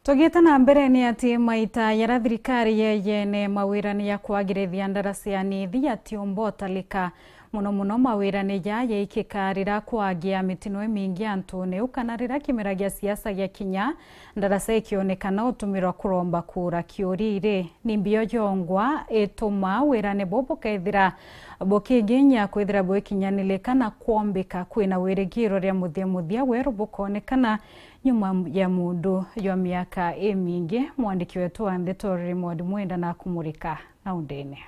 Tũgĩte na mbere nĩ atĩ maita yara thirikari yeyene mawĩra nĩ ya kwagĩrithia ndaraca ya Nithi ya Tiombo Talika muno muno mawĩra nĩ ya yaikĩka rĩra kwagĩa mĩtino ĩmĩingĩ antu nĩu kana rĩra kĩmera gĩa siasa gĩakinya ndaraca ĩkĩonekana ũtũmĩrwa kũromba kura kĩũri-rĩ nĩ mbio yongwa ĩtũma wĩra nĩ bo bũkethira bũkĩngĩnya kwĩthira bwĩkinyanĩle kana kwombĩka kwĩna wĩrĩgĩro rĩa mũthia mũthia werũ bũkonekana nyuma ya mundu ya miaka ĩmĩingĩ. Mwandĩki wetu wa ndeto Raymond Mwenda na kumurika na undene.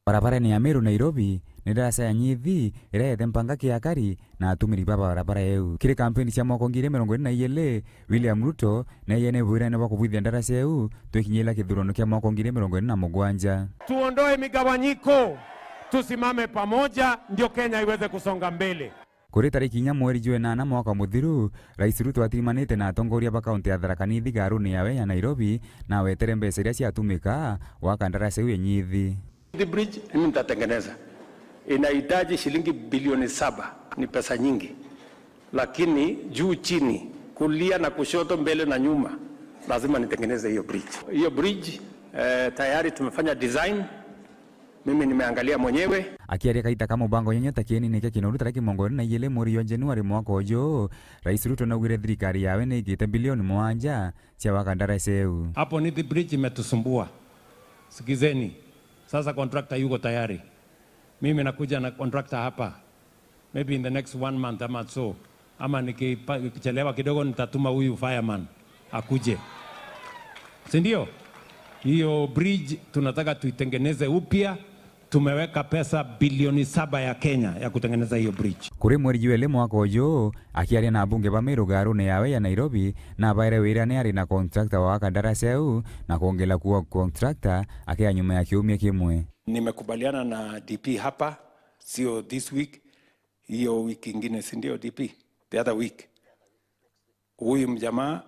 Barabara-inĩ ya Meru Nairobi nĩ ndaraca ya Nyithi ĩrĩa yete mpanga kĩakari na atumĩri ba barabara ĩu. Kĩrĩ kampeni cia mwaka 2022 William Ruto neyene bwirane bwa kũbwithia ndaraca ĩu twikinyĩla kĩthurano kĩa mwaka 2027. Tuondoe migawanyiko, tusimame pamoja ndio Kenya iweze kusonga mbele. Kuri tariki 4 mweri jwa 8 mwaka muthiru, Rais Ruto atirimanite na atongoria ba kaunti ya Tharaka Nithi ngaruni yawe ya Nairobi na wetere mbeca iria ciatumika gwaka ndaraca iu ya Nyithi. The bridge mimi nitatengeneza, inahitaji shilingi bilioni 7, ni pesa nyingi, lakini juu chini, kulia na kushoto, mbele na nyuma, lazima nitengeneze hiyo bridge. Hiyo bridge tayari tumefanya design, mimi nimeangalia mwenyewe. Akiaria kaita ka mubango nyenyeta kieni kia kinoru tariki 22 mweri wa Januari mwaka uyu, Rais Ruto naugire thirikari yawe ni igite bilioni 7 cia gwaka ndaraca iu. Hapo Nithi Bridge imetusumbua. Sikizeni. Sasa contractor yuko tayari. Mimi nakuja na contractor hapa. Maybe in the next 1 month ama so. Ama nikichelewa kidogo nitatuma huyu fireman akuje. Si ndio? Hiyo bridge tunataka tuitengeneze upya. Tumeweka pesa bilioni 7 ya Kenya ya kutengeneza hiyo bridge. Kuri mweri jueli mwaka uyu akiaria na mbunge ba Meru ngaruni yawe ya Nairobi na baire wira ni ari na contractor wa kandarasi eu na kuongela kuwa contractor akia nyuma ya kiumia kimwe. Nimekubaliana na DP hapa, sio this week, hiyo wiki ingine, si ndio DP? The other week. Huyu mjamaa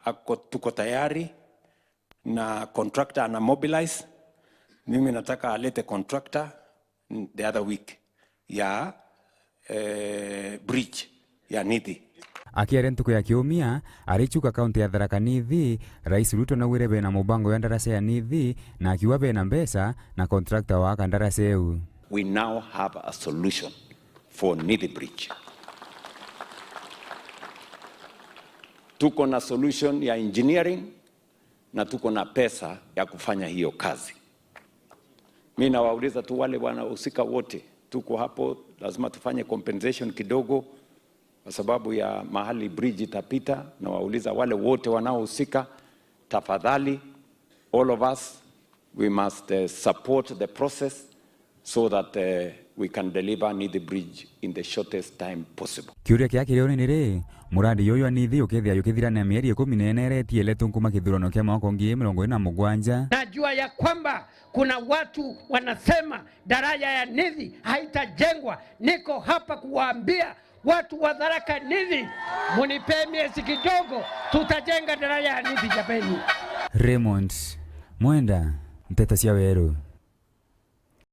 ako, tuko tayari na contractor ana mobilize. Mimi nataka alete contractor the other week ya bridge ya Nithi. Akiaria ntuku ya kiumia arichuka kaunti ya Tharaka Nithi, Rais Ruto naugire bena mubango ya ndaraca ya Nithi na akiuga bena mbeca na contractor wa kandarasi eu. We now have a solution for Nithi Bridge. Tuko na solution ya engineering na tuko na pesa ya kufanya hiyo kazi. Mimi nawauliza tu wale wanahusika wote, tuko hapo, lazima tufanye compensation kidogo kwa sababu ya mahali bridge itapita. Na wauliza wale wote wanaohusika, tafadhali, all of us we must support the process so that we can deliver Nithi Bridge in the shortest time possible. Kiuria kia kirioni ni ri muradi uyu wa Nithi ukithia ukithira na mieri 14 ĩrĩa kuma kithurano kia mwaka 2027. Najua ya kwamba kuna watu wanasema daraja ya Nithi haitajengwa. Niko hapa kuwaambia watu wa Tharaka Nithi, munipe miezi kidogo, tutajenga daraja ya Nithi jameni. Raymond Mwenda, Nteto cia Weru.